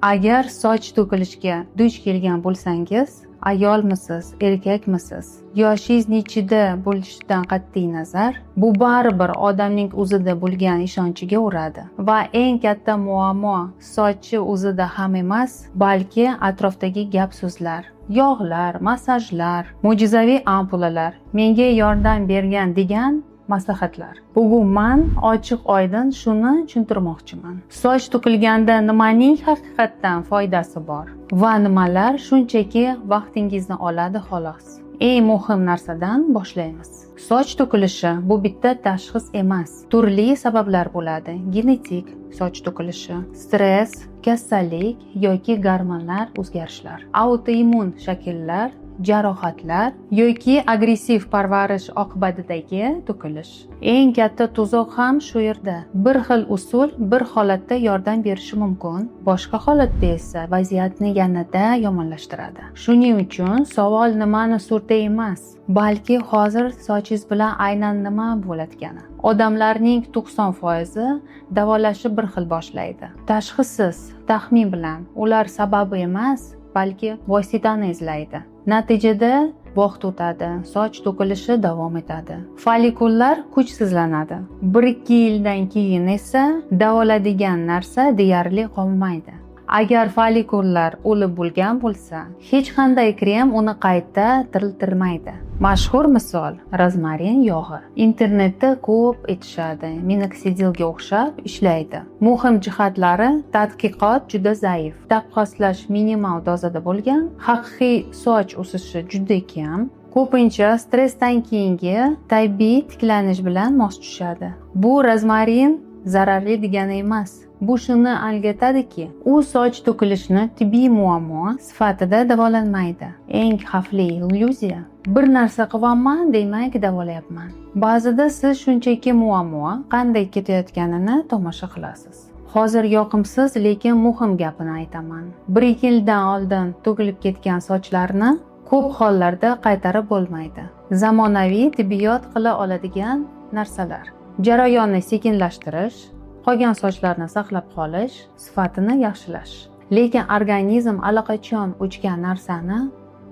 Agar soch to'kilishiga duch kelgan bo'lsangiz, ayolmisiz, erkakmisiz, yoshingiz nechida bo'lishidan qat'iy nazar, bu baribir odamning o'zida bo'lgan ishonchiga uradi. Va eng katta muammo sochi o'zida ham emas, balki atrofdagi gap so'zlar, yog'lar, massajlar, mo'jizaviy ampulalar, menga yordam bergan degan maslahatlar. Bugun man ochiq oydin shuni tushuntirmoqchiman. Soch to'kilganda nimaning haqiqatdan foydasi bor va nimalar shunchaki vaqtingizni oladi, xolos. Eng muhim narsadan boshlaymiz. Soch to'kilishi bu bitta tashxis emas. Turli sabablar bo'ladi: genetik soch to'kilishi, stress, kasallik yoki gormonal o'zgarishlar, autoimmun shakllar, jarohatlar yoki agressiv parvarish oqibatidagi to'kilish. Eng katta tuzoq ham shu yerda. Bir xil usul bir holatda yordam berishi mumkin, boshqa holatda esa vaziyatni yanada yomonlashtiradi. Shuning uchun savol nimani surtay emas, balki hozir sochingiz bilan aynan nima bo'layotgani. Odamlarning 90 foizi davolashni bir xil boshlaydi: tashxissiz, taxmin bilan. Ular sababi emas, balki vositani izlaydi. Natijada vaqt o'tadi, soch to'kilishi davom etadi, follikullar kuchsizlanadi, 1-2 yildan keyin esa davoladigan narsa deyarli qolmaydi. Agar follikullar o'lib bo'lgan bo'lsa, hech qanday krem uni qayta tiriltirmaydi. Mashhur misol: rozmarin yog'i. Internetda ko'p aytishadi, minoksidilga o'xshab ishlaydi. Muhim jihatlari: tadqiqot juda zaif, taqqoslash minimal dozada bo'lgan, haqiqiy soch o'sishi juda kam, ko'pincha stressdan keyingi tabiiy tiklanish bilan mos tushadi. Bu rozmarin zararli degani emas. Bu shuni anglatadiki, u soch to'kilishini tibbiy muammo sifatida davolanmaydi. Eng xavfli illyuziya: bir narsa qilyapman, demak davolayapman. Ba'zida siz shunchaki muammo qanday ketayotganini tomosha qilasiz. Hozir yoqimsiz, lekin muhim gapini aytaman: 1-2 yildan oldin to'kilib ketgan sochlarni ko'p hollarda qaytarib bo'lmaydi. Zamonaviy tibbiyot qila oladigan narsalar: jarayonni sekinlashtirish, qolgan sochlarni saqlab qolish, sifatini yaxshilash. Lekin organizm allaqachon o'chgan narsani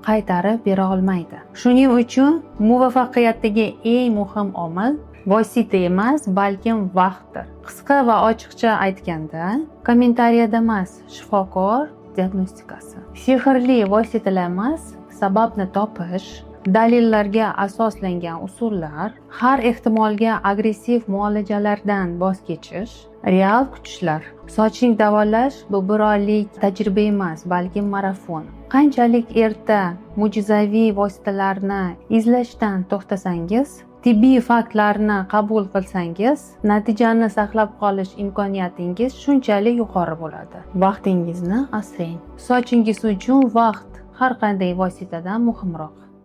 qaytarib bera olmaydi. Shuning uchun muvaffaqiyatdagi eng muhim omil vosita emas, balkim vaqtdir. Qisqa va ochiqcha aytganda, kommentariyada emas, shifokor diagnostikasi, sehrli vositalar emas, sababni topish, dalillarga asoslangan usullar, har ehtimolga agressiv muolajalardan voz kechish, real kutishlar. Sochni davolash bu bir oylik tajriba emas, balki marafon. Qanchalik erta mo'jizaviy vositalarni izlashdan to'xtasangiz, tibbiy faktlarni qabul qilsangiz, natijani saqlab qolish imkoniyatingiz shunchalik yuqori bo'ladi. Vaqtingizni asrang. Sochingiz uchun vaqt har qanday vositadan muhimroq.